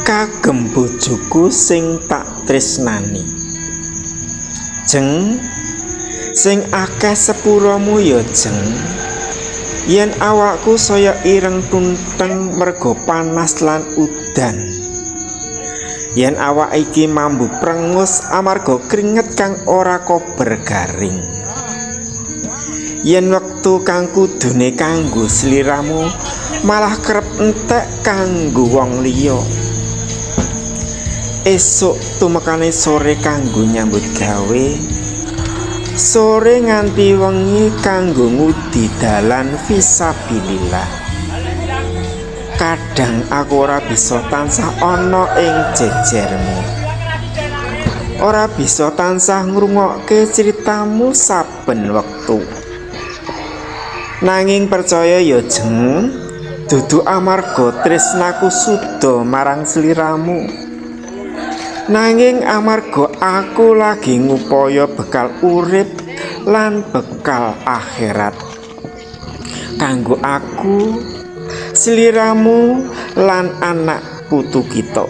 Kagem bojoku sing tak tresnani. Jeng, sing akeh sepuramu ya, Jeng. Yen awakku saya ireng tunteng merga panas lan udan. Yen awak iki mambu prengus amarga kringet kang ora kober garing. Yen wektu kang kudune kanggo sliramu malah kerep entek kanggo wong liya. Esuk tumekane sore kanggo nyambut gawe, sore nganti wengi kanggo ngudi dalan fisabilillah. Kadang aku ora bisa tansah ana ing jejermu, ora bisa tansah ngrungokke critamu saben wektu. Nanging percaya ya, Jeng, dudu amarga tresnaku suda marang sliramu, nanging amarga aku lagi ngupaya bekal urip lan bekal akhirat kanggo aku, sliramu lan anak putu kita.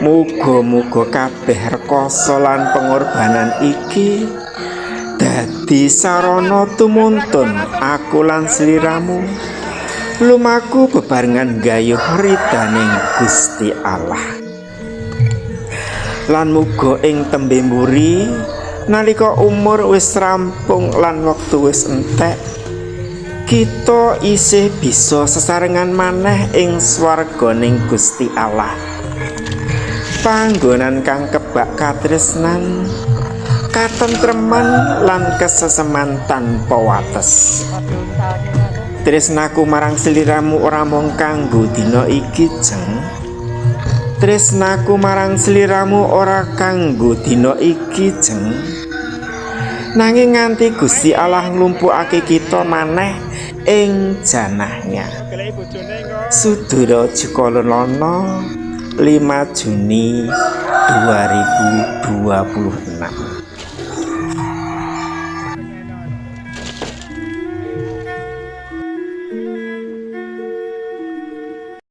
Muga-muga kabeh rekoso lan pengorbanan iki dadi sarana tumuntun aku lan sliramu lumaku bebarengan gayuh ridaning Gusti Allah. Lan muga ing tembe mburi nalika umur wis rampung lan wektu wis entek, kita isih bisa sesarengan maneh ing swarganing Gusti Allah, panggonan kang kebak katresnan, katentreman lan keseseman tanpa wates. Tresnaku marang sliramu ora mung kanggo dina iki, Jeng. Tresnaku marang sliramu ora kanggo dina iki, Jeng, nanging nganti Gusti Allah nglumpukake kita maneh ing janahnya. Sudura Jukolono, 5 Juni 2026.